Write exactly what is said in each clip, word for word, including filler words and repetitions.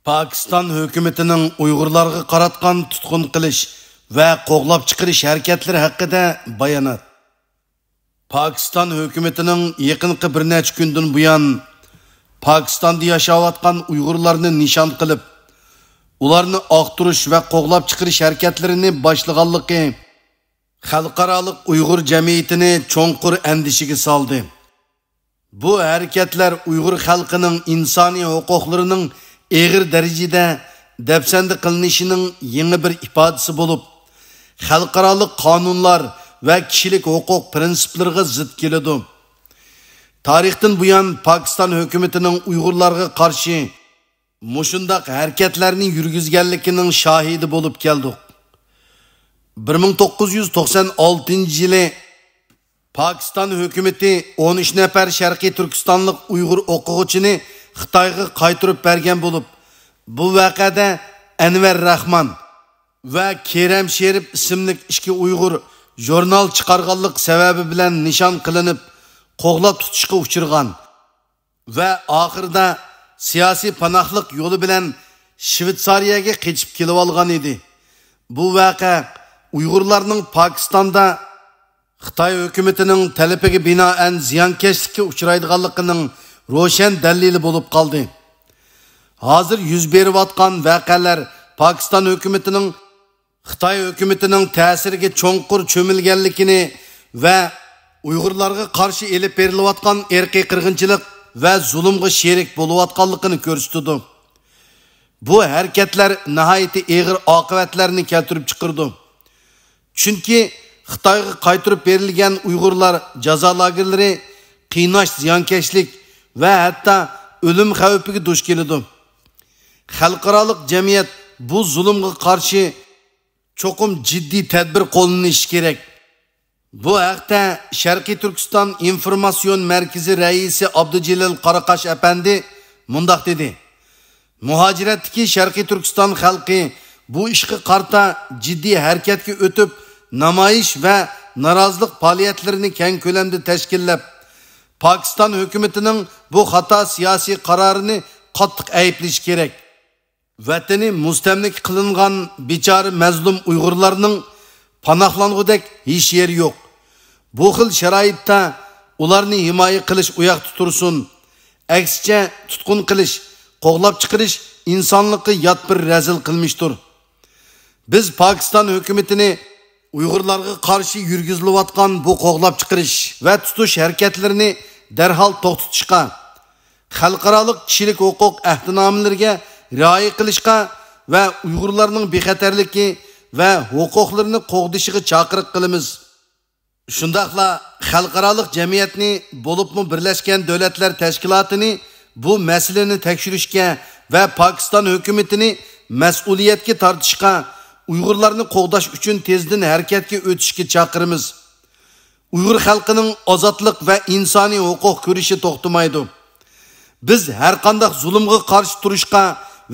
پاكىستان ھۆكۈمىتىنىڭ ئۇيغۇرلارغا قاراتقان تۇتقۇن قىلىش ۋە قوغلاپ چىقىرىش ھەرىكەتلىرى ھەققىدە بايانات. پاكىستان ھۆكۈمىتىنىڭ يېقىنقى بىر نەچچە كۈندىن بۇيان پاكىستاندا ياشاۋاتقان ئۇيغۇرلارنى نىشان قىلىپ، ئۇلارنى ئاختۇرۇش ۋە قوغلاپ چىقىرىش ھەرىكەتلىرىنى باشلىغانلىقى خەلقئارالىق ئۇيغۇر جەمئىيىتىنى چوڭقۇر ئەندىشىگە سالدى. بۇ ھەرىكەتلەر ئۇيغۇر خەلقىنىڭ ئىنسانىي ھوقۇقلىرىنىڭ ئېغىر دەرىجىدە دەپسەندە قىلىنىشىنىڭ يېڭى بىر ئىپادىسى بولۇپ، خەلقئارالىق قانۇنلار ۋە كىشىلىك ھوقۇق پىرىنسىپلىرىغا زىت كېلىدۇ. تارىختىن بۇيان پاكىستان ھۆكۈمىتىنىڭ ئۇيغۇرلارغا قارشى مۇشۇنداق ھەرىكەتلەرنى يۈرگۈزگەنلىكىنىڭ شاھىدى بولۇپ كەلدۇق. بىر مىڭ توققۇز يۈز توقسان ئالتىنچى يىلى پاكىستان ھۆكۈمىتى ئون ئۈچ نەپەر شەرقىي تۈركىستانلىق ئۇيغۇر ئوقۇغۇچىنى خىتايغا قايتۇرۇپ بەرگەن بولۇپ، بۇ ۋەقەدە ئەنۋەر راخمان ۋە كېرەم شېرىپ ئىسىملىك ئىككى ئۇيغۇر ژۇرنال چىقارغانلىق سەۋەبى بىلەن نىشان قىلىنىپ، قوغلاپ تۇتۇشقا ئۇچرىغان ۋە ئاخىرىدا سىياسىي پاناھلىق يولى بىلەن شۋېتسارىيەگە قېچىپ كېلىۋالغان ئىدى. بۇ ۋەقە ئۇيغۇرلارنىڭ پاكىستاندا خىتاي ھۆكۈمىتىنىڭ تەلىپىگە بىنائەن زىيانكەشلىككە ئۇچرايدىغانلىقىنىڭ روشەن دەلىلى بولۇپ قالدى. ھازىر يۈز بېرىۋاتقان ۋەقەلەر پاكىستان ھۆكۈمىتىنىڭ خىتاي ھۆكۈمىتىنىڭ تەسىرىگە چوڭقۇر چۆمۈلگەنلىكىنى ۋە ئۇيغۇرلارغا قارشى ئېلىپ بېرىلىۋاتقان ئىرقىي قىرغىنچىلىق ۋە زۇلۇمغا شېرىك بولۇۋاتقانلىقىنى كۆرسىتىدۇ. بۇ ھەرىكەتلەر ناھايىتى ئېغىر ئاقىۋەتلەرنى كەلتۈرۈپ چىقىرىدۇ. چۈنكى خىتايغا قايتۇرۇپ بېرىلگەن ئۇيغۇرلار جازا لاگېرلىرى، قىيناش، زىيانكەشلىك ۋە ھەتتا ئۆلۈم خەۋپىگە دۇچ كېلىدۇ. خەلقئارالىق جەمئىيەت بۇ زۇلۇمغا قارشى چوقۇم جىددىي تەدبىر قوللىنىشى كېرەك. بۇ ھەقتە شەرقىي تۈركىستان ئىنفورماتسىيون مەركىزى رەئىسى ئابدۇجېلىل قاراقاش ئەپەندى مۇنداق دېدى: مۇھاجىرەتتىكى شەرقىي تۈركىستان خەلقى بۇ ئىشقا قارىتا جىددىي ھەرىكەتكە ئۆتۈپ، نامايىش ۋە نارازىلىق پائالىيەتلىرىنى كەڭ كۆلەمدە تەشكىللەپ، پاكىستان ھۆكۈمىتىنىڭ بۇ خاتا سىياسىي قارارىنى قاتتىق ئەيىبلىشى كېرەك. ۋەتىنى مۇستەملىكە قىلىنغان بىچارە مەزلۇم ئۇيغۇرلارنىڭ پاناھلانغۇدەك ھېچ يېرى يوق. بۇ خىل شارائىتتا ئۇلارنى ھىمايە قىلىش ئۇياقتا تۇرسۇن، ئەكسىچە تۇتقۇن قىلىش، قوغلاپ چىقىرىش ئىنسانلىققا يات بىر رەزىل قىلمىشتۇر. بىز پاكىستان ھۆكۈمىتىنى ئۇيغۇرلارغا قارشى يۈرگۈزۈلۈۋاتقان بۇ قوغلاپ چىقىرىش ۋە تۇتۇش ھەرىكەتلىرىنى دەرھال توختىتىشقا، خەلقئارالىق كىشىلىك ھوقۇق ئەھدىنامىلىرىگە رىئايە قىلىشقا ۋە ئۇيغۇرلارنىڭ بىخەتەرلىكى ۋە ھوقۇقلىرىنى قوغدىشىغا چاقىرىق قىلىمىز. شۇنداقلا خەلقئارالىق جەمئىيەتنى، بولۇپمۇ بىرلەشكەن دۆلەتلەر تەشكىلاتىنى بۇ مەسىلىنى تەكشۈرۈشكە ۋە پاكىستان ھۆكۈمىتىنى مەسئۇلىيەتكە تارتىشقا، ئۇيغۇرلارنى قوغداش ئۈچۈن تېزدىن ھەرىكەتكە ئۆتۈشكە چاقىرىمىز. ئۇيغۇر خەلقىنىڭ ئازادلىق ۋە ئىنسانىي ھوقۇق كۈرىشى توختىمايدۇ. بىز ھەرقانداق زۇلۇمغا قارشى تۇرۇشقا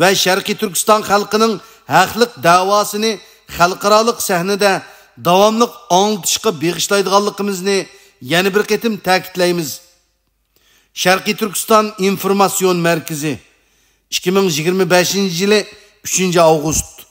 ۋە شەرقىي تۈركىستان خەلقىنىڭ ھەقلىق دەۋاسىنى خەلقئارالىق سەھنىدە داۋاملىق ئاڭلىتىشقا بېغىشلايدىغانلىقىمىزنى يەنە بىر قېتىم تەكىتلەيمىز. شەرقىي تۈركىستان ئىنفورماتسىيون مەركىزى، ئىككى مىڭ يىگىرمە بەشىنچى يىلى ئۈچىنچى ئاۋغۇست.